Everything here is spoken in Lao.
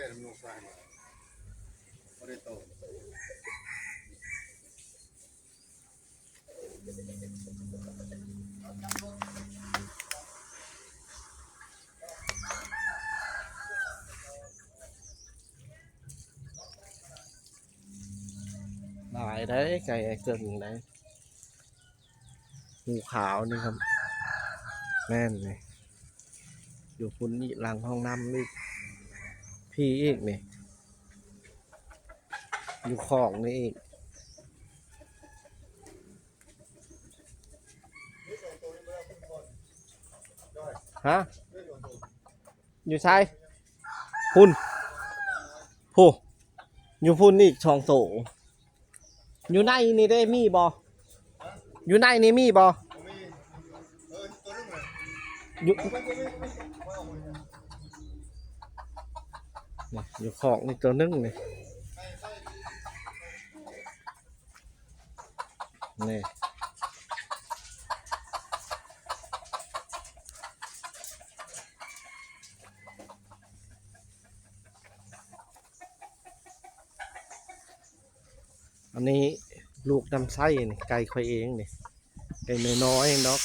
ຫຼາຍໄດ໋ ໄກ່ໄອ້ເກິ່ງໄດ໋ ຫູຂາວນີ້ຄັບ ແມ່ນນີ້ ຢູ່ພຸ້ນອີກ ຫຼັງຫ້ອງນ້ຳອີກ ພີ້ອີກນີ້ ຢູ່ຂອງນີ້ອີກ ຮະ? ຢູ່ໃສ? ພຸ້ນ ພຸ້ນ ຢູ່ພຸ້ນອີກສອງໂຕ. ຢູ່ໃນນີ້ເດ້ ມີບໍ່? ຢູ່ໃນນີ້ມີບໍ່? ຢູ່ ນີ້ ຢູ່ຂອງນີ້ໂຕໜຶ່ງນີ້. ນີ້ ອັນນີ້ລູກນຳໃຊ້ນີ້ ໄກ່ຂ້ອຍເອງນີ້ ໄກ່ນ້ອຍໆດອກ.